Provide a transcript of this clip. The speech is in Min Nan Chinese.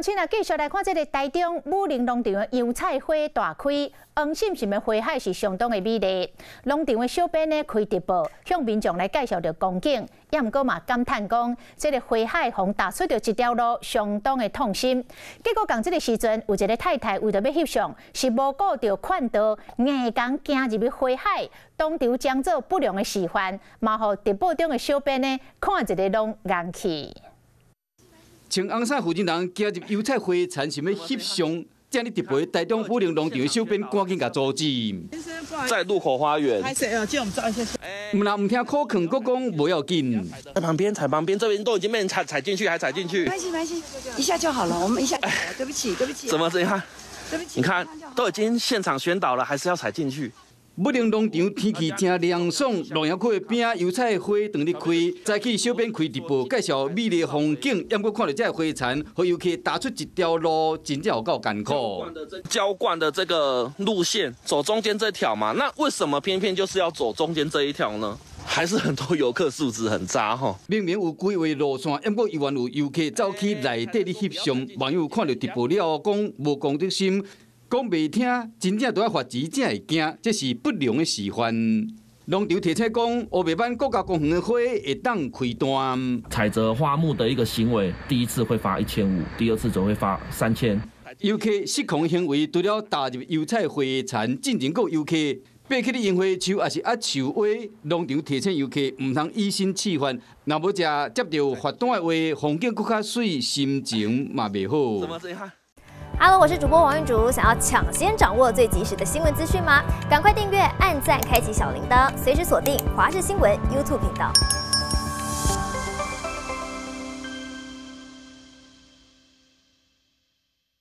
親啊，繼續來看這个台中武陵農場的油菜花大開，黃心心的花海是相當的美麗。農場的小編呢開直播，向民眾來介紹著光景，也毋過嘛感嘆講，這个花海予踏出著一條路，相當的痛心。結果仝這个時陣，有一个太太為著欲翕相，是無顧著勸導，硬共行入去花海，當場將做不良的示範，嘛予直播中的小編呢看一个攏𤢪去。穿紅衫負責人行入油菜花田，想欲翕相，這呢直播台中武陵農場的小編趕緊共阻止。在路口花園。毋但毋聽苦勸，閣講無要緊。在旁邊踩旁邊，這邊都已經被人踩踩進去，還踩進去。沒關係，沒關係，一下就好了。我們一下，對不起，對不起。怎麼這樣？對不起。你看，都已經現場宣導了，還是要踩進去。武陵農場天氣真涼爽，洛陽區的邊仔油菜花當咧開，早起小編開直播介紹美麗風景，猶過看著這个花田，予遊客踏出一條路，真正有夠艱苦。澆灌的這個路線，走中間這條嘛？那為什麼偏偏就是要走中間這一條呢？還是很多遊客素質很渣吼。明明有規劃路線，猶過猶原有遊客走去內底咧翕相，網友看著直播了後，講無公德心。講袂聽，真正都愛罰錢才會驚，這是不良的示範。農場提醒講，烏白挽國家公園的花會當開單。採摘花木的一個行為，第一次會罰1500，第二次就會罰3000。遊客失控行為，除了踏入油菜花田，進前閣有遊客爬去咧櫻花樹，抑是壓樹尾。農場提醒遊客，毋通以身試法，若無食接著罰單的話，風景閣較媠，心情嘛袂好。怎麼這樣？ Hello，我是主播王玉竹。想要搶先掌握最及時的新聞資訊嗎？趕快訂閱、按讚、開啟小鈴鐺，隨時鎖定華視新聞 YouTube 頻道。